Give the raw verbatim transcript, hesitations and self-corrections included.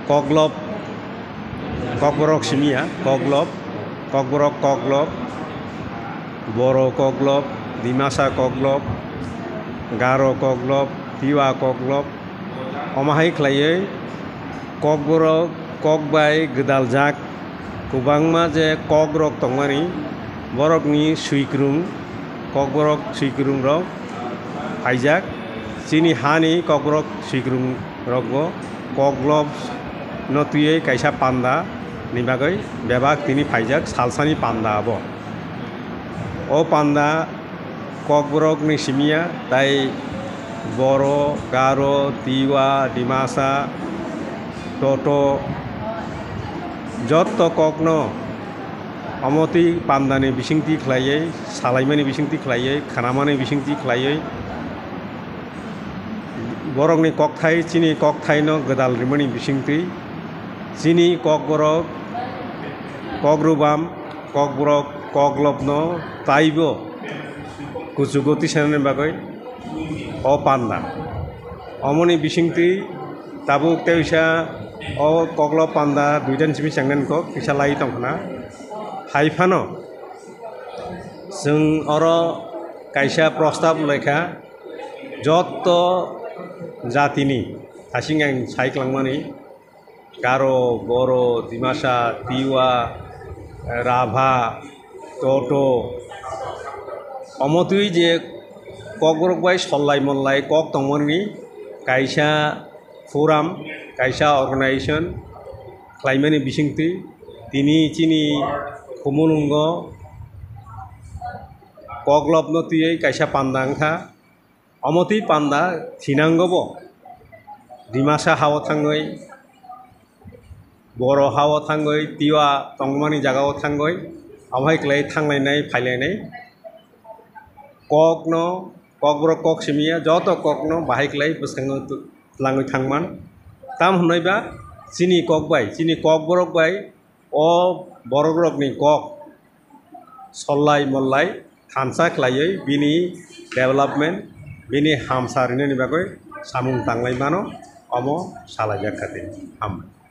Koklop, Kokborok simi ya, Koklop, Kokborok Koklop, Boro Koklop, Dimasa Koklop, Garo Koklop, Tiwa Koklop, omo hai khlaiwi Kokborok kok bai gwdaljak kwbangma je kokrok tongmani, borokni swikrung, Kokborok swikrungrok phaijak, chini hani Kokborok swikrung rokbo Koklop no twiwi kaisa panda ni bagwi bebak tini phaijak, salsani panda abo. O panda Kokborok ni simi ya, tai Boro, Garo, Tiwa, Dimasa, Toto, jotto kokno omo twi panda ni bisingtwi khlaiwi, salaimani bisingtwi khlaiwi, khnamani bisingtwi khlaiwi, borokni kokthai chini kokthaino gwdal rimani bisingtwi chini Kokborok, Kokrwbam, Kokborok, Koklopno taibo kuchugo tisanani bagwi o panda. Omoni bisingtwi tabuk teisa o Koklop panda duitan simi chengnani kok kisa lai tongkhna. Hai phano chwng oro kaisa prostab laikha, jotto jatini hasing ang sai klangmani, Garo, Boro, Dimasa, Tiwa, Rabha, Toto, omo twi je Kokborok bai sollai mollai kok tongmani kaisa forum, kaisa organization khlaimani bisingtwi tini chini Khumulwngo Koklopno twiwi kaisa panda wngkha. Omo twi panda thinango bo Dimasa hao thangwi, Boro hao thangwi, Tiwa tongmani jagao thangwi, omo hai khlai thanglainai phailainai kokno, Kokborok kok simi ya, joto kokno bahai khlai bwskango tu-, twlangwi thangman. Tam hwnwi ba chini kok bai, chini Kokborok bai o borokrokni kok sollai mollai thansa khlaiwi bini development, bini hamsa rinani bagwi samung tanglai mano, omo salaijak kha tini. Hambai.